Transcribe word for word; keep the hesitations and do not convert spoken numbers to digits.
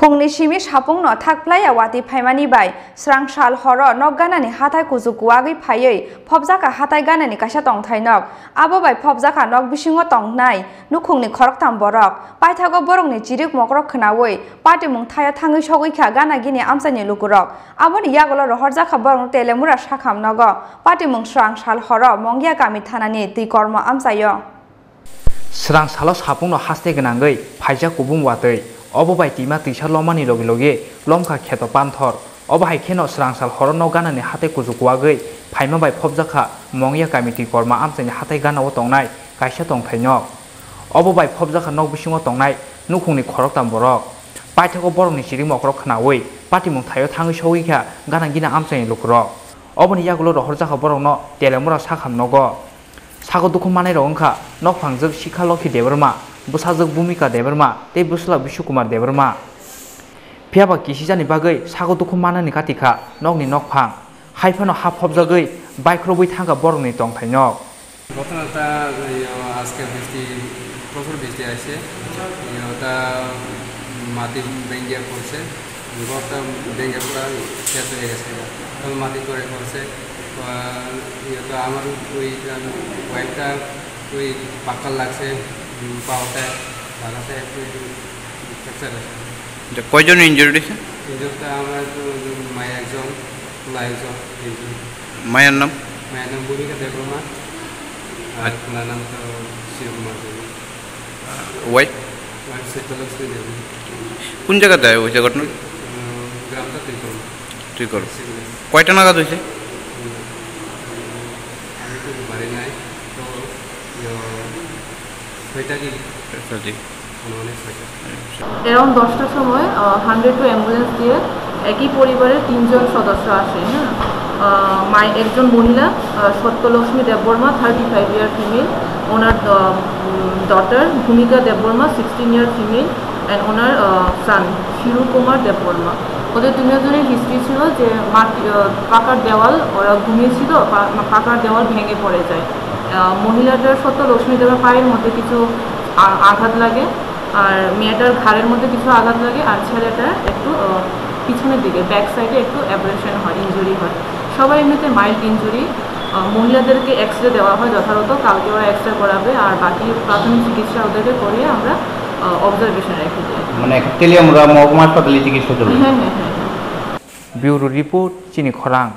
Phungni simi sapungno thak phlaiya watwi phaimani bai srang sal horo nok ganani hathai kuchuk kuwagwi phaiwi phobjakha hathai ganani kaisa tongthai nok. Abo bai phobjakha nok bisingo tongnai nukhungni khoroktham borok. Paithago borokni chirik mokrok khnaui patimung thaio thangwi sogwi kha gana gini amchaini lukurok. Aboni yagulo rohorjakha borokno Telemura sakham nogo patimung srang sal horo Mongya kami thanani twi kormo amchaio. Srang salo sapungno haste gwnangwi phaijak kubung watwi. Obo bai twima twisa lomani logi logi lomkha kheto panthor. Obo hai kheno srang sal horo nok ganani hathai kuchuk kuwagwi phaima bai phobjakha Mongya kami twi korma amchaini hathai ganao tongnai kaisa tongthai nok. Obo bai phobjakha nok bisingo tongnai nukhungni khoroktham borok. Paithago borokni chirik mokrok khnaui patimung thaio thangwi sogwi kha gana gini amchaini lukurok. Oboni yagulo rohorjakha borokno Telemura sakham nogo. Sago dukhu manai rok wngkha nokphangjwk Sikha Lokhi Debbarma, bwsajwk Bhumika Debbarma tei bwsla Bishu Kumar Debbarma. Phiyaba kisijani bagwi sago dukhu manani kati kha nokni nokphang. Hai phano ha phobjagwi baikhorobwi thangkha borokni tongthai nok. ঘটনাটা এই, আজকে বৃষ্টি, প্রচুর বৃষ্টি আসছে। এই, ওটা মাটি ভেঙে পড়ছে। ঘরটা ভেঙে পুরা শেষ হয়ে গেছে। তবে মাটি করে পড়ছে। আহ, ইয়ে তো আমার ওই, আহ, ওয়াইফটা ওই পাক্কা লাগছে, উম, পাওতে, লাগাতে একটু ফ্র্যাকচার আছে। আচ্ছা, কয়জন ইনজুরিড হয়েছে? ইনজুরিটা আমার তো মায়ের একজন, পোলা একজন, তিনজন। মায়ের নাম? মায়ের নাম ভূমিকা দেববর্মা, আর আচ্ছা। পোলার নাম তো শিবকুমার দেবী। ওয়াইফ? ওয়াইফ সত্যলক্ষ্মী দেবী। কোন জায়গাতে হয়েছে ঘটনা? উম, গ্রামটা তুইকল। তুইকল। সিভিল। কয়টা নাগাদ হয়েছে? উম, আমি তো বাড়ি নাই, তো, ইয়ে, ছয়টা কি? ছয়টা কি? মানে অনেক ছয়টা। অ্যারাউন্ড দশটার সময়, আহ, হান্ড্রেড টু অ্যাম্বুলেন্স দিয়ে একই পরিবারের তিনজন সদস্য আসে, হ্যাঁ। আহ, মাই-, একজন মহিলা, uh, Satyalakshmi Debbarma, thirty five year female, ওনার, uh, um, daughter Bhumika Debbarma, sixteen year female, and ওনার, আহ, সান শিরু কুমার দেববর্মা। ওদের তিনজনের হিস্ট্রি ছিল যে মাটি, আহ, পাকার দেওয়াল, ওরা ঘুমিয়েছিল, পা-, পাকার দেওয়াল ভেঙে পড়ে যায়। আহ, মহিলাটার সত্যলক্ষ্মী দেবর পায়ের মধ্যে কিছু আ-, আঘাত লাগে, আর মেয়েটার ঘাড়ের মধ্যে কিছু আঘাত লাগে, আর ছেলেটার একটু, আহ, পিছনের দিকে, ব্যাক সাইডে একটু অ্যাব্রেশন হয়, ইনজুরি হয়। সবার এমনিতে মাইল্ড ইনজুরি। আহ, মহিলাদেরকে এক্স রে দেওয়া হয় যথাযথ, কালকে ওরা এক্স রে করাবে, আর বাকি প্রাথমিক চিকিৎসা ওদেরকে করিয়ে আমরা, আহ, অবজারভেশনে রেখে দিই। মানে, তেলিয়ামুড়া মহকুমা হাসপাতালে চিকিৎসা চলছে? হ্যাঁ, হ্যাঁ, হ্যাঁ, হ্যাঁ। ব্যুরো রিপোর্ট, চিনি খরাং।